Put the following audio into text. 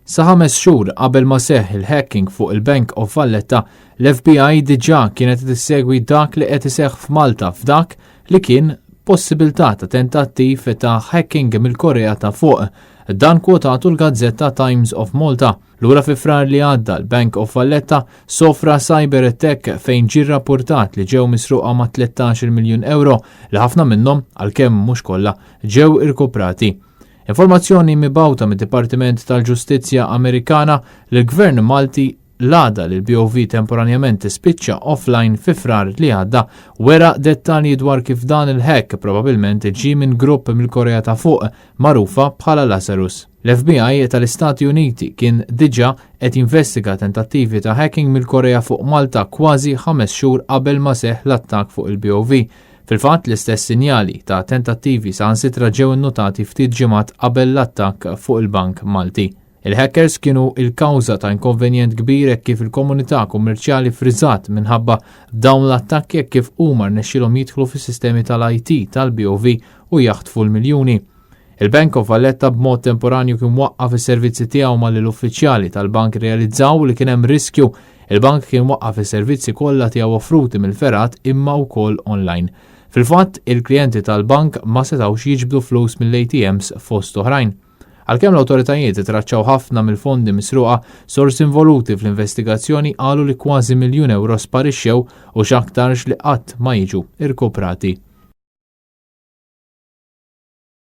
Sa ħames xhur qabel ma seħħ il-hacking fuq il-Bank of Valletta, l-FBI diġà kienet qed issegwi dak li qed iseħħ f'Malta f'dak li kien possibilità ta' tentattiv ta' hacking mill-Korea ta' Fuq. Dan kwotatu l-gazzetta Times of Malta. Lura fi Frar li għadda l-Bank of Valletta sofra cyber attack fejn ġie rrappurtat li ġew misruqa ma' 13 miljun euro li ħafna minnhom, għalkemm mhux kollha, ġew irkuprati. Informazzjoni mibgħuta mid-Dipartiment tal-Ġustizzja Amerikana li l-Gvern Malti l-għada li l-BOV temporanjament tispiċċa offline fi Frar li għadda wera dettalji dwar kif dan il-hack probabilment ġie minn grupp mill-Korea ta' Fuq magħrufa bħala Lazarus. L-FBI tal-Istati Uniti kien diġà qed jinvestiga tentattivi ta' hacking mill-Korea fuq Malta kważi ħames xhur qabel ma seħħ l-attakk fuq il-BOV. Fil-fatt, l-istess sinjali ta' tentattivi saħansitra ġew innutati ftit ġimgħat qabel l-attakk fuq il-Bank Malti. Il-hackers kienu il-kawża ta' inkonvenjent kbir hekk kif il-komunità kummerċjali friżat minħabba dawn l-attakki hekk kif huma rnexxielhom jidħlu fis-sistemi tal-IT tal-BOV u jaħtfu l-miljuni. Il-Bank of Valletta b'mod temporanju kien waqqaf is-servizzi tiegħu malli l-uffiċjali tal-bank realizzaw li kien hemm riskju. Il-bank kien waqqaf is-servizzi kollha tiegħu offruti mill-fergħat imma wkoll online. Fil-fatt, il-klijenti tal-bank ma setgħux jiġbdu flus mill-ATMs fost oħrajn. Għalkemm l-awtoritajiet traċċaw ħafna mill-fondi misruqa, sorsi involuti fl-investigazzjoni qalu li kważi miljun euro sparixxew u x'aktarx li qatt ma jiġu irkuprati.